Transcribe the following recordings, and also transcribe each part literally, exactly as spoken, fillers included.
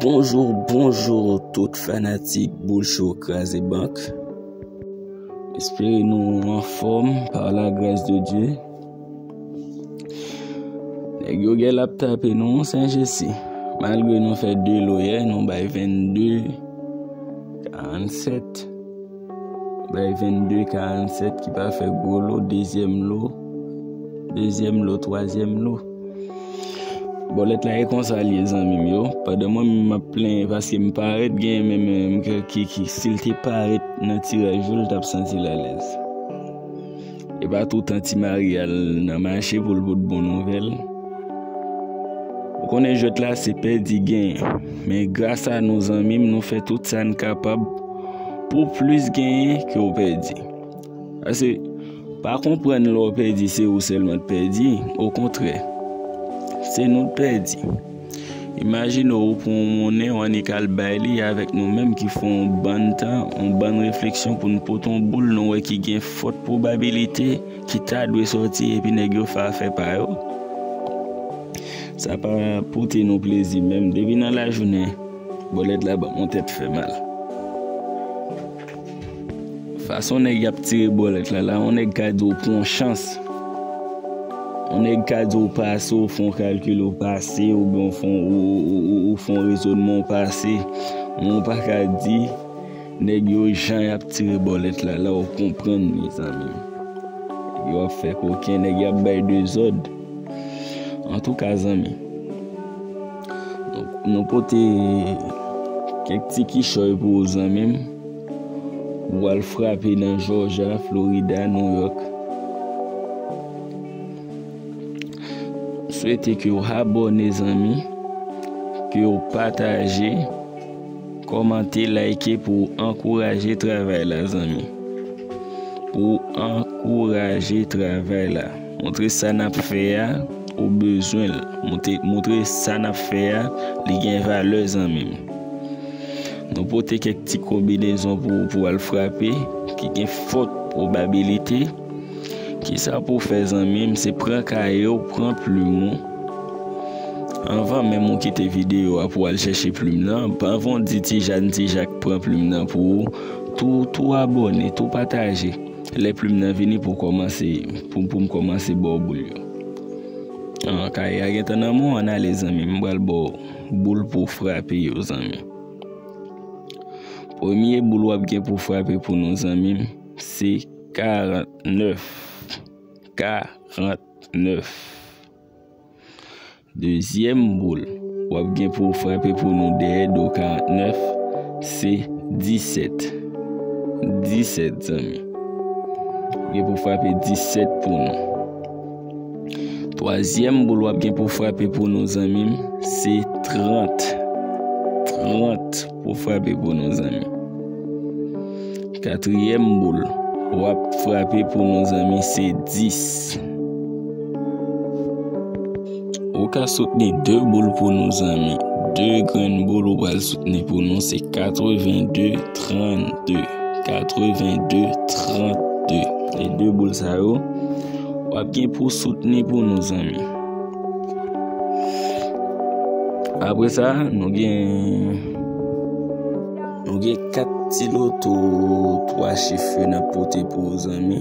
Bonjou, bonjou tout fanatik Boul Cho Kraze Bank. Espere nou anfòm par la grâce de Dieu. Nèg yo gen l ap tape nou Sen Jesi. Malgre nou fè de lo yè, nou bay vennde karannsèt. Bay vennde karannsèt ki pa fè gwo lo, dezyèm lo, dezyèm lo, twazyèm lo. Bòlèt la e konsa l ye, zanmi m yo. Pandan mwen menm m ap plenyen paske m parèt, gen menm, menm ki, ki, ki, si l te parèt nan tiraj yo, l t ap santi l alèz. E pa toutan Ti Mari al nan mache pou l pot bon nouvèl. Ou konnen jwèt la se pèdi genyen. Men gras a nou, zanmi m, nou fè tout sa n kapab pou plis genyen ke w pèdi. Paske pa konprann lè w pèdi se ou sèlman k pèdi, okontrè, se nou k pèdi. Imajine w, ou pran yon monnen, w annik al bay li avèk nou menm ki fè yon bann tan, yon bann refleksyon pou n pote yon boul nou wè ki gen fòt pwobabilite ki ta dwe sòti epi nèg yo fè afè pa yo. Sa pa pote nou plezi menm. Depi nan lajounen, bòlèt la ban m yon tèt fè mal. Fason nèg y ap tire bòlèt la, la, yon nèg ka di w pran yon chans. Yon nèg ka di w pase, w fè yon kalkil, w pase, oubyen w fè yon, ou, ou, ou, ou fè yon rezònman, w pase. Men w pa ka di nèg yo jan y ap tire bòlèt la, la w konprann, mezanmi. Nèg yo ap fè koken, nèg y ap bay dezòd. Antouka, zanmi, nou, nou pote kèk ti kichòy pou ou, zanmi m. Ou al frape nan Jòjya, Florida, Nouyòk. M swete ke w abòne, zanmi, ke w pataje, kòmante, like pou w ankouraje travay la, zanmi. Pou w ankouraje travay la. Montre sa n ap fè a, ou bezwen l. Montre, montre sa n ap fè a, li gen valè, zanmi m. Nou pote kèk ti konbinezon pou, pou w al frape, ki gen fòt pwobabilite. Kisa pou w fè, zanmi m? Se pran kaye w, pran plim ou. Anvan menm ou kite videyo a pou w al chèche plim nan, anvan w di Ti Jàn, Ti Jak pran plim nan pou ou, tou, tou abòne, tou pataje. Lè plim nan vini pou w kòmanse, pou, pou m kòmanse ba w boul yo. An, kaye a gentan nan men w, ann ale, zanmi m, m pral ba w boul pou w frape yo, zanmi. Premye boul w ap gen pou w frape pou nou, zanmi m, se karantnèf. Karantnèf. Dezyèm boul w ap gen pou w frape pou nou dèyè do karantnèf, se disèt. Disèt, zanmi. W ap gen pou w frape disèt pou nou. Twazyèm boul w ap gen pou w frape pou nou, zanmi m, se trant. Trant pou w frape pou nou, zanmi. Katriyèm boul w ap frape pou nou, zanmi, se dis. Ou ka soutni de boul pou nou, zanmi. De grenn boul ou pral soutni pou nou, se katreven de trannde. Katreven de trannde. E de boul sa yo, w ap gen pou soutni pou nou, zanmi. Apre sa, nou gen, nou gen kat ti loto twa chif yo n ap pote pou ou, zanmi.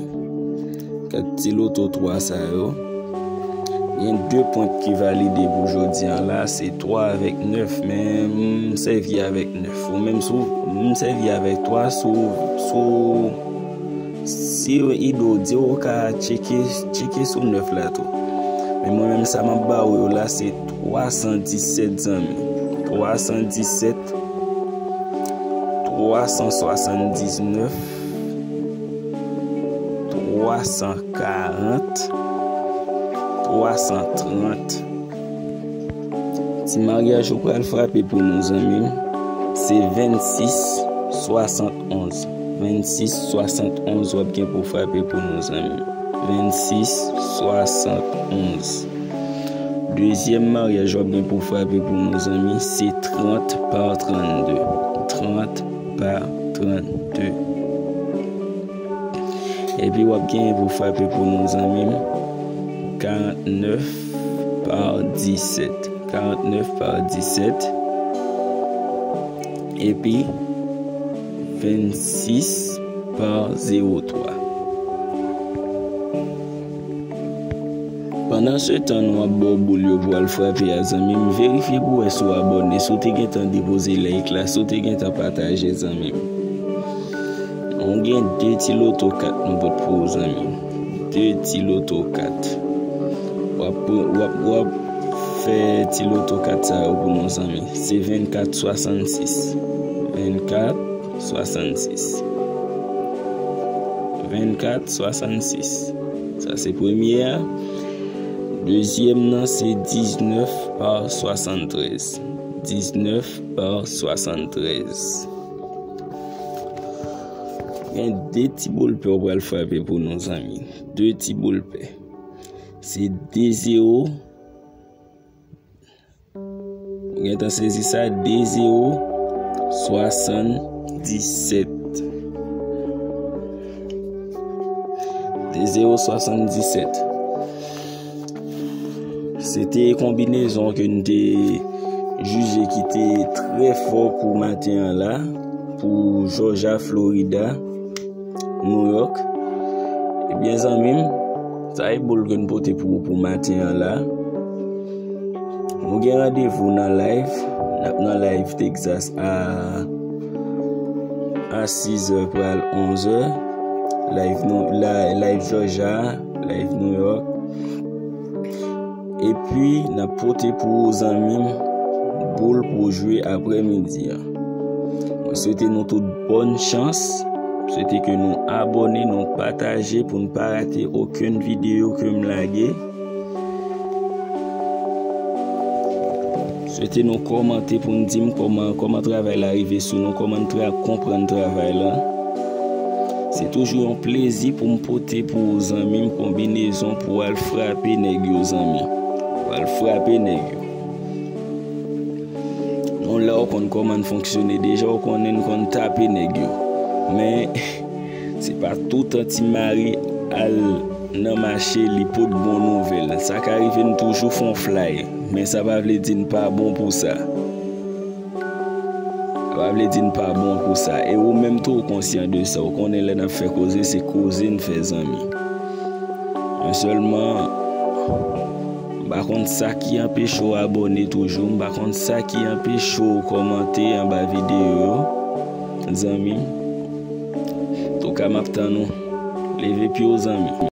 Kat ti loto twa sa yo. Gen de pwent ki valide pou jodi a la, se twa avèk nèf, men m sèvi avèk nèf. Ou menm si w, m sèvi avèk twa, si w, si w, si ide w di w, ou ka tcheke, tcheke sou nèf la tou. Men mwen menm sa m ap ba ou yo la, se twa san disèt, zanmi. Twa san disèt, twa san swasann diznèf, twa san karant, twa san trant. Ti maryaj ou pral frape pou nou, zanmi m, se vennsis swasannonz. Vennsis swasannonz w ap gen pou frape pou nou, zanmi m. Vennsis swasannonz. Dezyèm maryaj w ap gen pou frape pou nou, zanmi, se trant pa trannde. Trant pa trannde. Epi w ap gen pou frape pou nou, zanmi m, karantnèf pa disèt. Karantnèf pa disèt. epi vennsis pa zewo twa. Pandan se tan nou ap ba w boul yo pou w al frape a, zanmi m, verifye pou w wè si w abòne, si w te gentan depoze like la, si w te gentan pataje, zanmi m. Nou gen de ti loto kat nou pot pou w, zanmi m. De ti loto kat. W ap, w ap, w ap fè ti loto kat sa yo pou nou, zanmi. Se vennkat swasannsis. Vennkat swasannsis. Vennkat swasannsis. Sa se premye a. Dezyèm nan se diznèf pa swasanntrèz. Diznèf pa swasanntrèz. Gen de ti boul pè w pral frape pou nou, zanmi. De ti boul pè. Se de zewo. Ou gentan sezi sa, de zewo swasanndisèt. De zewo swasanndisèt. Se te konbinezon ke n te jije ki te trè fò pou maten an la, pou Georgia, Florida, New York. Ebyen, zanmi m, sa e boul ke n pote pou ou pou maten an la. Nou gen randevou nan live. N ap nan live Texas a, a sis è pral onz è. Live nou, la, live Georgia, live New York. Epi, n ap pote pou ou, zanmi m, boul pou w jwe aprèmidi an. Mwen swete nou tout bòn chans. Mwen swete ke nou abòne, nou pataje pou n pa rate okenn videyo ke m lage. Swete nou kòmante pou n di m kòman, kòman travay la rive sou nou, kòman n tra-, konprann travay la. Se toujou yon plezi pou m pote pou ou, zanmi m, konbinezon pou w al frape nèg yo, zanmi. Pou w al frape nèg yo. Nou la, w konn kòman n fonksyone deja, w konnen n konn tape nèg yo. Men, se pa toutan Ti Mari al nan mache, li pot bon nouvèl. Sa ka rive n toujou fè yon flay, men sa pa vle di n pa bon pou sa. Sa pa vle di n pa bon pou sa. E ou menm tou, ou konsyan de sa. Ou konnen lè n ap fè koze, se koze n fè, zanmi. Men sèlman, m pa konn sa ki anpeche w abòne toujou. M pa konn sa ki anpeche w kòmante anba videyo yo, zanmi m. Antouka, m ap tann ou. Leve pye w, zanmi.